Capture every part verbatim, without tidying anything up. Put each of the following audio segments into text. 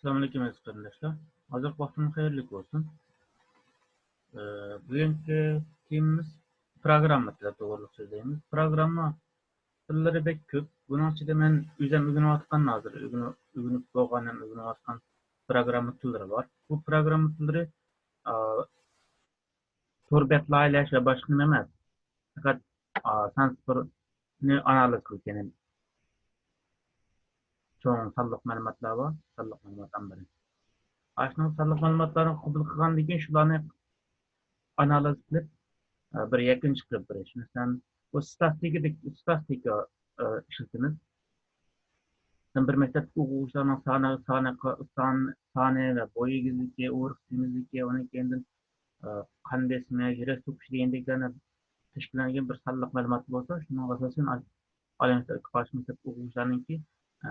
ئەسسالامۇئەلەيكۇم ئەزىز قېرىنداشلار. ھازىرقى ۋاقتىڭلار خەيرلىك بولسۇن. ئى، بۈگۈنكى تېمىمىز پىروگرامما تىلى توغرىلىق سۆزلەيمىز. پىروگرامما تىللىرى بەك كۆپ. بۇنىڭ ئىچىدە مەن ئۆزۈم ئۆگىنىۋاتقان، ھازىر ئۆگىنىپ، ئۆگىنىپ بولغان ھەم ئۆگىنىۋاتقان پىروگرامما تىللىرى بار. بۇ پىروگرامما تىللىرى، ئا، تور بەت لايىھەلەش ۋە باشقا نېمە ئەمەس. پەقەت، ئا، سان سىفىرنى ئانالىز قىلىدىكەن. چوڭ سانلىق مەلۇماتلار بار، سانلىق مەلۇمات ئامبىرى. ئاشۇنىڭ سانلىق مەلۇماتلارنى قوبۇل قىلغاندىن كېيىن شۇلارنى ئانالىز قىلىپ، ئا، بىر يەكۈن چىقىرىپ بېرىش. مەسىلەن، بۇ ستاتىكىدىك، ستاتىكا، ئا، ئىشلىتىمىز. بىر مەكتەپتىكى ئوقۇغۇچىلارنىڭ سانى، سانى، سان-، سانى ۋە بوي ئېگىزلىكى، ئورۇق سېمىزلىكى، ئۇنىڭ كەينىدىن، ئا، قان بېسىمى، يۈرەك سوقۇشى دېگەندەكلەرنى تەشكىللەنگەن بىر سانلىق مەلۇمات بولسا، شۇنىڭغا ئاساسەن ئاش-، ئالىي مەكتەپ، ئالىي مەكتەپتىكى ئوقۇغۇچىلارنىڭكى، ئا،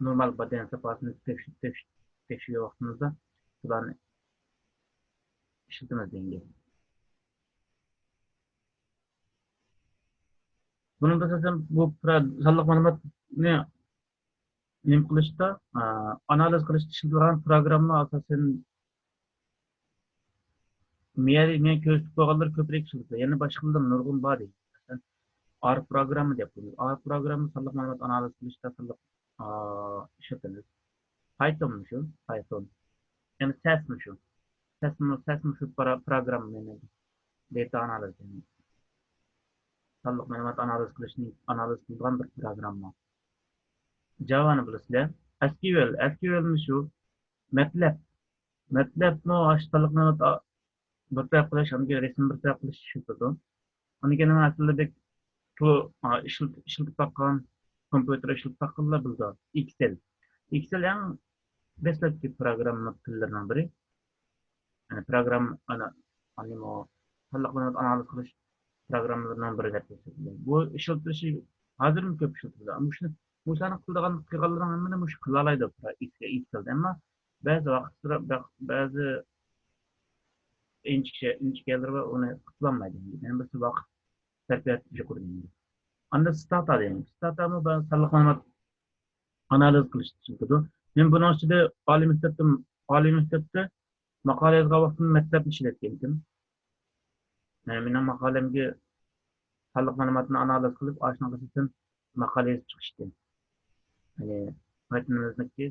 نورمال بەدەن ساپاسىنى تەكشۈرۈپ، تەكشۈرۈپ، تەكشۈرگەن ۋاقتىمىزدا بۇلارنى ئىشلىتىمىز دېگەن گەپ. بۇنىڭدا ئاساسەن بۇ پرا-، سانلىق مەلۇماتنى نېمە قىلىشتا، ئا، ئانالىز قىلىشتا ئىشلىتىلىدىغان پىروگرامما ئاساسەن مېيەر-، مېنىڭ كۆرسىتىپ قويغانلىرى كۆپرەك ئىشلىتىلىدۇ. يەنە باشقىلىرىمۇ نۇرغۇن بار دەيمەن. مەسىلەن، ئار پىروگرامما دەپ قويىمىز. ئار پىروگرامما سانلىق مەلۇمات ئانالىز قىلىشتا سانلىق، ئا، ئىشلىتىمىز. پايتونمۇ شۇ، پايتون. يەنە سەسمۇ شۇ. سەسمۇ، سەسمۇ شۇ پرا-، پىروگرامما، يەنى دېتا ئانالىز، يەنى سانلىق مەلۇمات ئانالىز قىلىشنى، ئانالىز قىلىدىغان بىر پىروگرامما. جاۋانى بىلىسىلەر. ئەس كىيۇ ئېل، ئەس كىيۇ ئېلمۇ شۇ. مەتلەب. مەتلەبمۇ ئاشۇ سانلىق مەلۇمات ئا-، بىر تەرەپ قىلىش، ئاندىن كېيىن رەسىم بىر تەرەپ قىلىش ئىشلىتىدۇ. ئاندىن كېيىن ئەسلىدە بەك تو-، ئا، ئىشلىتىپ، ئىشلىتىپ باققان، كومپيۇتېر ئىشلىتىپ باققانلار بىلىدۇ. ئېكسېل. ئېكسېل ئەڭ دەسلەپكى پىروگرامما تىللىرىنىڭ بىرى. يەنى پىروگرامما، ئانا، ئانىمۇ سانلىق مەلۇمات ئانالىز قىلىش پىروگراممىلىرىنىڭ بىرى دەپ ھېسابلىنىدۇ. بۇ ئىشلىتىلىشى ھازىرمۇ كۆپ ئىشلىتىلىدۇ. مۇشۇنى، مۇشۇلارنى قىلىدىغان، قىلغانلىرىنىڭ ھەممىنى مۇشۇ قىلالايدۇ، ئىككىلدە. ئەمما بەزى ۋاقىتلار، بەزى ئىنچىكە، ئىنچىكە يەرلىرى بار، ئۇنى قىلالمايدۇ. يەنە بىرسى ۋاقىت سەرپىياتى يۇقىرى دېگەن گەپ. ئاندىن ستاتا دېگەن. ستاتامۇ بەزى سانلىق مەلۇمات ئانالىز قىلىشتا ئىشلىتىدۇ. مەن بۇنىڭ ئىچىدە ئالىي مەكتەپتە، ئالىي مەكتەپتە ماقالە يازغان ۋاقتىمدا مەتلەبنى ئىشلەتكەنتىم. يەنى مېنىڭ ماقالەمگە سانلىق مەلۇماتنى ئانالىز قىلىپ، ئاشۇنىڭغا ئاساسەن ماقالە يېزىپ چىقىشتى. يەنى ۋەتىنىمىزنىڭكى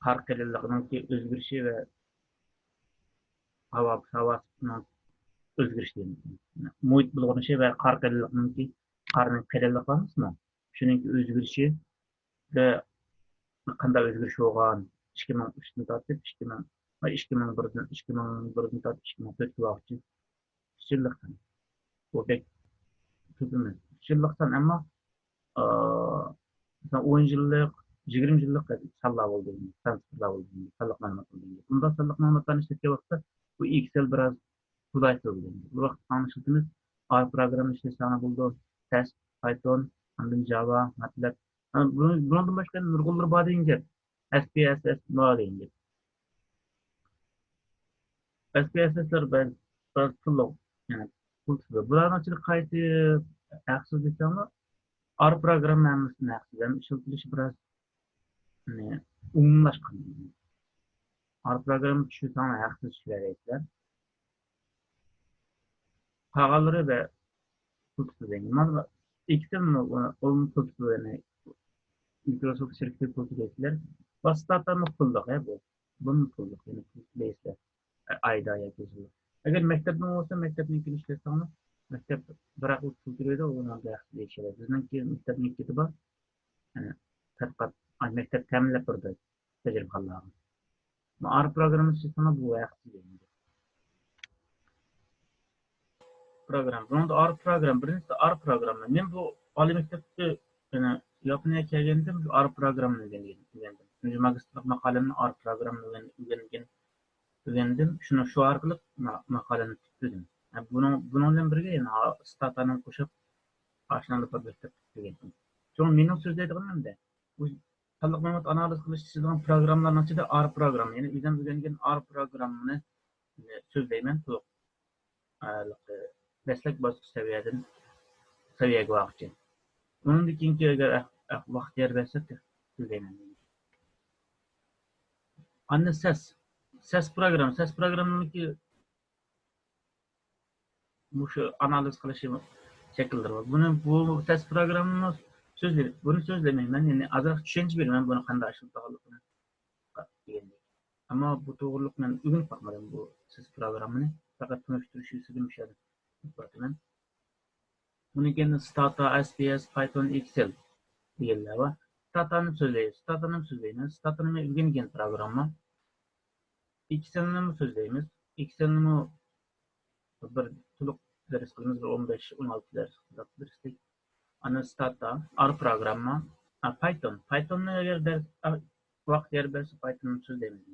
قار قېلىنلىقىنىڭكى ئۆزگىرىشى ۋە ھاۋا، ھاۋا سۈپىتىنىڭ ئۆزگىرىشى، مۇھىت بۇلغىنىشى ۋە قار قېلىنلىقىنىڭكى، قارنىڭ قېلىنلىقى بارمىسىمۇ، شۇنىڭكى ئۆزگىرىشى ۋە قانداق ئۆزگىرىش بولغان، ئىككى مىڭ ئۈچتىن تارتىپ ئىككى مىڭ، ئىككى مىڭ بىردىن، ئىككى مىڭ بىردىن تارتىپ ئىككى مىڭ تۆتكە بارغۇچە ئۈچ يىللىق سان. بۇ بەك كۆپ ئەمەس. ئۈچ يىللىق سان، ئەمما، ئا، مەسىلەن، ئون يىللىق، يىگىرمە يىللىق سانلار بولدى، سان سىفىرلار بولدى، سانلىق مەلۇمات بولدى. بۇنداق سانلىق مەلۇماتلارنى ئىشلەتكەن ۋاقىتتا بۇ ئېكسېل بىراز قولايسىز بولدى. بۇ ۋاقىت ساڭا ئىشلىتىمىز، ئار پروگرامما ئىشلەتسەڭ بولىدۇ، سەس، پايتون، ئاندىن جاۋا، ماتلەب. ئا، بۇنىڭ، بۇنىڭدىن باشقا يەنە نۇرغۇنلىرى بار دېگەن گەپ. ئەس پى ئەس ئەس بار دېگەن گەپ. ئەس پى ئەس ئەسلەر بەزى، بەزى پۇللۇق، يەنى پۇل تۇتىدۇ. بۇلارنىڭ ئىچىدە قايسى ھەقسىز دېسەڭلار، ئار پروگرامما ھەممىسىنىڭ ھەقسىز. يەنى ئىشلىتىلىشى بىراز، يەنى ئومۇملاشقان. ئار پروگرامما چۈشۈرسەڭلار ھەقسىز چۈشۈرەلەيسىلەر. قالغانلىرى بە پۇل تۇتىدۇ. مانا ئېكسېلمۇ ئۇمۇ پۇل تۇتىدۇ، يەنى مىكروسوفت شىركىتى پۇل تۆلەيسىلەر. ۋاسىتە ئاتالمىش پۇللۇق، ھە، بۇ. بۇمۇ پۇللۇق، يەنى پۇل تۆلەيسىلەر. ئايدا ياكى يىلدا. ئەگەر مەكتەپنىڭ بولسا، مەكتەپنىڭكىنى ئىشلەتسەڭلار، مەكتەپ بىراقلا پۇل تۆلەيدۇ، ئۇنىڭدا ھەقسىز ئىشلەيدۇ. بىزنىڭكى مەكتەپنىڭكىدە بار. يەنى تەتقىقات، مەكتەپ تەمىنلەپ بېرىدۇ تەجرىبىخانىلارغا. ئار پروگرامما ئىشلىتىڭلار، بۇ ھەقسىز دېگەن گەپ. پروگرامما. بۇنىڭدا ئار پروگرامما، بىرىنچىسى ئار پروگرامما. مەن بۇ ئالىي مەكتەپتە، يەنە ياپونىيەگە كەلگەندىم، شۇ ئار پروگراممىنى ئۆگەنگەن، ئۆگەندىم. تۇنجى ماگىستىرلىق ماقالەمنى ئار پروگراممىنى ئۆگەن-، ئۆگەنگەن، ئۆگەندىم. شۇنى، شۇ ئارقىلىق ما-، ماقالەمنى پۈتتۈردۈم. ھە، بۇنىڭ، بۇنىڭ بىلەن بىرگە يەنە ستاتانى قوشۇپ، ئاشۇنداق بىر مەكتەپ پۈتتۈرگەن. شۇڭا مېنىڭ سۆزلەيدىغىنىم ئەمدى، بۇ سانلىق مەلۇمات ئانالىز قىلىش ئىشلىتىدىغان پروگراممىلارنىڭ ئىچىدە ئار پروگرامما، يەنى ئۆزۈم ئۆگەنگەن ئار پروگراممىنى سۆزلەيمەن، تولۇق، ھېلىقى دەسلەپكى باسقۇچ سەۋىيەدىن سەۋىيەگە بارغۇچە. ئۇنىڭدىن كېيىنكى ئەگەر ئەھ-، ئەھ-، ۋاقىت يار بەرسە، سۆزلەيمەن. ئاندىن سەس. سەس پروگرامما. سەس پروگراممىنىڭكى مۇشۇ ئانالىز قىلىشى شەكىللىرى بار. بۇنى، بۇ سەس پروگراممىنى سۆزلەي-، بۇنى سۆزلىمەيمەن. يەنى ئازراق چۈشەنچە بېرىمەن بۇنى قانداق ئىشلىتىدىغانلىقىنى دېگەندەك. ئەمما بۇ توغرىلىق مەن ئۆگىنىپ باقمىدىم بۇ سەس پروگراممىنى. پەقەت تونۇشتۇرۇش يۈزىدىن مۇشۇ يەردىن ئۆتۈپ بارىمەن. بۇنىڭ كەينىدىن ستاتا، ئەس پىي ئەس، پايتون، ئېكسېل دېگەنلەر بار. ستاتانى سۆزلەيمىز. ستاتانى سۆزلەيمىز. ستاتانى مەن ئۆگەنگەن پروگرامما. ئېكسېلنىمۇ سۆزلەيمىز. ئېكسېلنىمۇ بىر تولۇق دەرس قىلىمىز، بىر ئون بەش، ئون ئالتە دەرس قىلىمىز. ئاندىن ستاتا، ئار پروگرامما، ئا، پايتون. پايتوننى ئەگەر دەرس، ئا، ۋاقىت يار بەرسە، پايتوننى سۆزلەيمىز.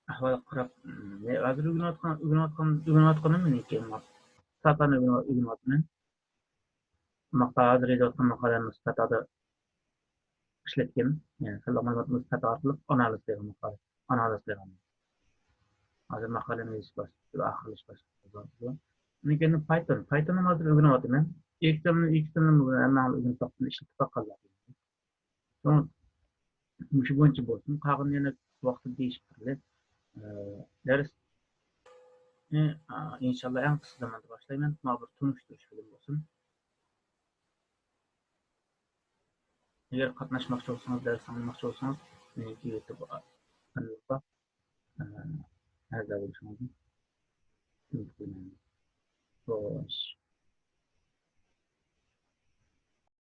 ئەھۋالغا قاراپ، م، ھازىر ئۆگىنىۋاتقان، ئۆگىنىۋاتقان، ئۆگىنىۋاتقىنىم مېنىڭكى، ستاتانى ئۆگىنىۋاتىمەن. ماقالە، ھازىر يېزىۋاتقان ماقالەمنى ستاتادا ئىشلەتكەن. يەنى سانلىق مەلۇماتنى ستاتا ئارقىلىق ئانالىز قىلغان ماقالە. ئانالىز قىلغان. ھازىر ماقالەمنى يېزىش باشلىدى، ئاخىرلىشىش باشلىدى. ئۇنىڭ كەينىدىن پايتون. پايتوننى ھازىر ئۆگىنىۋاتىمەن. ئېكسېلنى، ئېكسېلنى ھەممە ئۆگىنىپ باققان، ئىشلىتىپ باققانلار. شۇڭا مۇشۇ بويىچە بولسۇن. قالغىنىنى يەنە ۋاقتىدا دېيىشىپ بېرىلى. ئە، دەرسنى، ئە، ئىنشاللا ئەڭ قىسقا زاماندا باشلايمەن. مانا بىر تونۇشتۇرۇش فىلىم بولسۇن. ئەگەر قاتناشماقچى بولسىڭىز، دەرس ئاڭلىماقچى بولسىڭىز، مېنىڭكى يۇتۇب قانىلىمغا، ئە، ئەزا بولۇشىڭىزنى ئۈمىد قىلىمەن. خوش.